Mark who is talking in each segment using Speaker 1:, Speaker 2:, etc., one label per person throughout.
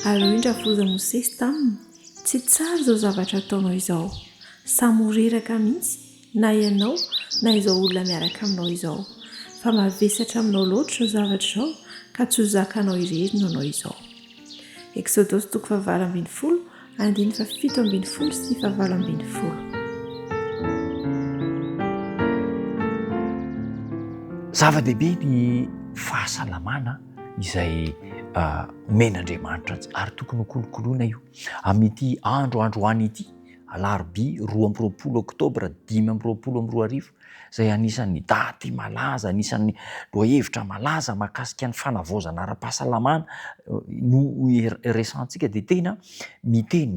Speaker 1: Ary hoy ny rafozan'i Mosesy taminy, Tsy tsara izao zavatra ataonao izao. Samy ho reraka mihitsy na ianao na izao olona miaraka aminao izao. Fa mavesatra aminao loatra izao zavatra izao ka tsy ho zakanao irery ny hanao izao. Eksodosy toko fahavalo ambin'ny folo, andininy fahafito ambin'ny folo sy fahavalo ambin'ny folo.
Speaker 2: Zava-dehibe ny fahasalamana izay omen'Andriamanitra antsika ary tokony ho kolokoloina io. Amin'ity andro androany ity, alarobia 22 oktobra 2025, izay anisan'ny daty malaza, anisan'ny lohahevitra malaza mahakasika ny fanavaozana ara-pahasalamana no resahantsika dia tena miteny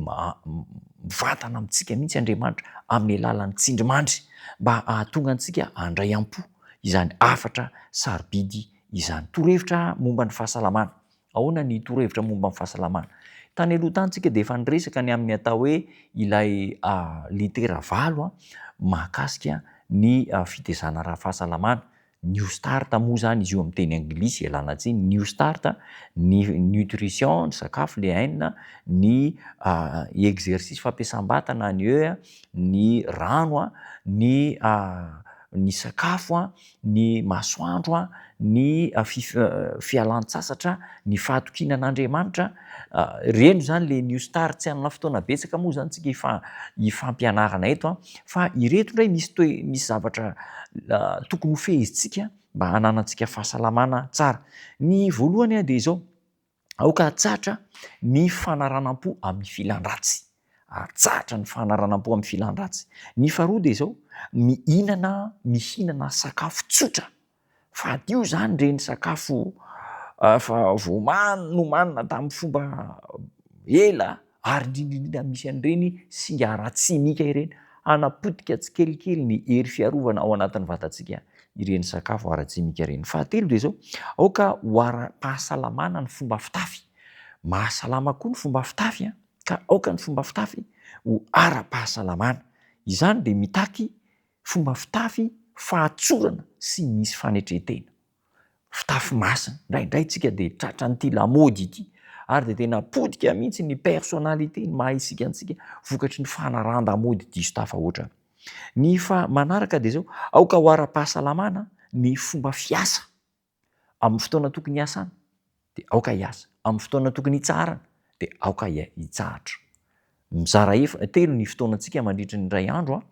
Speaker 2: mivantana amintsika mihitsy Andriamanitra amin'ny alalan'ny tsindrimandry mba hahatonga antsika handray am-po izany hafatra sarobidy izany. Torohevitra momba ny fahasalamana. Ahoana ny torohevitra momba ny fahasalamana? Tany aloha tany tsika dia efa niresaka ny amin'ny atao hoe ilay litera valo mahakasika ny fitezana ara-pahasalamana. New Start moa izany izy io amin'ny teny anglisy, ialana tsiny, New Start, ny nutrition, ny sakafo, le N, ny exercice fampiasam-batana, ny E, ny rano, ny ny sakafo, ny masoandro, ny fialan-tsasatra, ny fahatokiana an'Andriamanitra, ireny izany ilay new star, tsy hanana fotoana betsaka moa izany tsika hifa- hifampianarana eto an, fa ireto indray misy toe- misy zavatra tokony ho fehezintsika mba hananantsika fahasalamana tsara. Ny voalohany dia izao, Aoka hatsahatra ny fanaranam-po amin'ny filan-dratsy. Atsahatra ny fanaranam-po amin'ny filan-dratsy. Ny faharoa dia izao, mihinana mihinana sakafo tsotra. Fadio izany ireny sakafo efa voaman- nomanina tamin'ny fomba ela ary indrindra indrindra misy an'ireny singa ara-tsimika ireny hanapotika tsikelikely ny hery fiarovana ao anatin'ny vatantsika ireny sakafo ara-tsimika ireny. Fahatelo dia izao, aoka ho ara-pahasalamana ny fomba fitafy. Mahasalama koa ny fomba fitafy an, ka aoka ny fomba fitafy ho ara-pahasalamana. Izany dia mitaky fomba fitafy fahatsorana sy misy fanetren-tena. Fitafy masina. Indraindray tsika dia tratran'ity lamaody ity ary dia tena potika mihitsy ny personnalité, ny maha isika antsika vokatry ny fanarahan-damaody diso tafahoatra. Ny fa manaraka dia izao, aoka ho ara-pahasalamana ny fomba fiasa. Amin'ny fotoana tokony hiasana dia aoka hiasa, amin'ny fotoana tokony hitsaharana dia aoka hitsahatra. Mizara efa, telo ny fotoanantsika mandritry ny iray andro,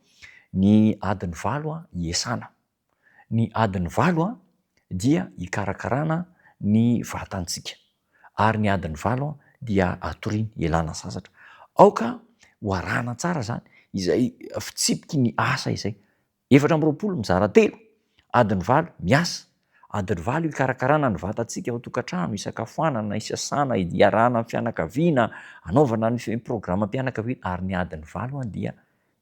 Speaker 2: ny adiny valo hiasana. Ny adiny valo dia hikarakarana ny vatantsika ary ny adiny valo dia hatoriana, hialana sasatra. Aoka ho arahana tsara izany izay fitsipiky ny asa izay. 24 mizara telo, adiny valo miasa, adiny valo hikarakarana ny vatantsika ao an-tokantrano, hisakafoanana, hisasana, hiarahana amin'ny fianakaviana, hanaovana ny programam-pianakaviana ary ny adiny valo dia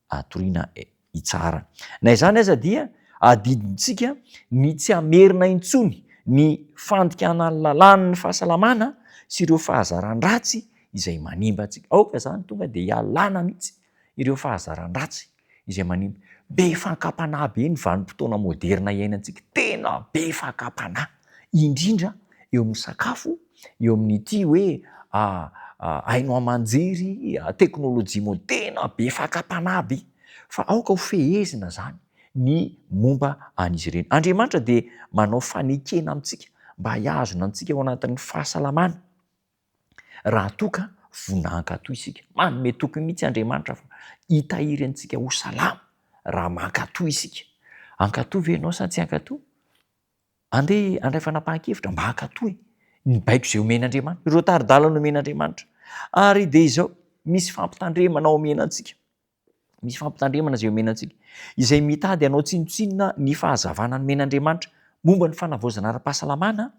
Speaker 2: hatoriana hitsarana. Na izany aza dia adidintsika ny tsy hamerina intsony ny fandikana ny lalàn'ny fahasalamana sy ireo fahazaran-dratsy izay manimba antsika. Aoka izany tonga dia hialana mihitsy ireo fahazaran-dratsy izay manimba. Be fankam-panahy be ny vanim-potoana moderina iainantsika, tena be fankam-panahy, indrindra eo amin'ny sakafo, eo amin'ity hoe haino aman-jery, teknolojia moderina, be fakam-panahy be, fa aoka ho fehezina izany ny momba an'izy ireny. Andriamanitra dia manao fanekena amintsika mba hihazona antsika ao anatin'ny fahasalamana raha toa ka vonona hankatò isika. Manome toky mihitsy Andriamanitra fa hitahiry antsika ho salama raha mankatò isika. Hankatò ve ianao sa tsy hankatò? Andeha handray fanapahan-kevitra mba hankatò e! Ny baiko izay omen'Andriamanitra, ireo tari-dalana omen'Andriamanitra. Ary dia izao, misy fampitandremana omena antsika. Misy fampitandremana izay omena antsika. Izay mitady hanao tsinontsinona ny fahazavana nomen'Andriamanitra momba ny fanavaozana ara-pahasalamana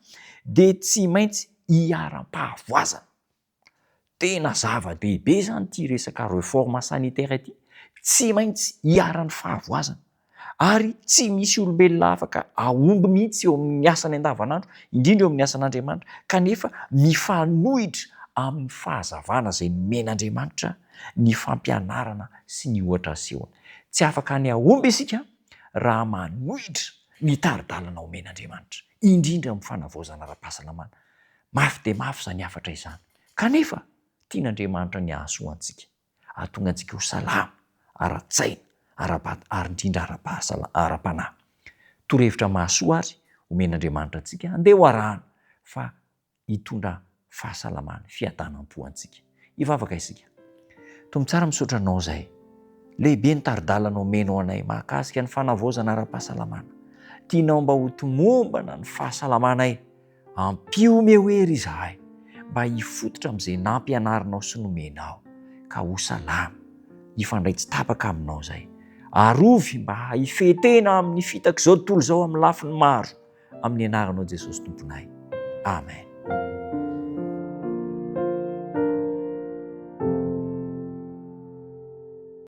Speaker 2: dia tsy maintsy iharam-pahavoazana. Tena zava-dehibe izany ity resaka reforme sanitaire ity, tsy maintsy iharan'ny fahavoazana ary tsy misy olombelona afaka hahomby mihitsy eo amin'ny asany andavanandro, indrindra eo amin'ny asan'Andriamanitra, kanefa mifanohitra amin'ny fahazavana izay nomen'Andriamanitra ny fampianarana sy ny ohatra asehony. Tsy afaka ny hahomby isika raha manohitra ny tari-dalana omen'Andriamanitra, indrindra amin'ny fanavaozana ara-pahasalamana. Mafy dia mafy izany hafatra izany. Kanefa, tian'Andriamanitra ny hahasoa antsika, hahatonga antsika ho salama ara-tsaina, ara-batana ary indrindra ara-pahasala, ara-panahy. Torohevitra mahasoa àry omen'Andriamanitra antsika, andeha ho arahana fa hitondra fahasalamana, fiadanam-po antsika. Hivavaka isika. Tompo tsara misaotra anao izay. Lehibe ny tari-dalana omenao anay mahakasika ny fanavaozana ara-pahasalamana. Tianao mba ho tomombana ny fahasalamanay. Ampio omeo hery izahay mba hifototra amin'izay nampianarinao sy nomenao ka ho salama, hifandray tsy tapaka aminao izay. Arovy mba hifehy tena amin'ny fitak'izao tontolo izao amin'ny lafiny maro. Amin'ny anaranao Jesosy Tomponay. Amen.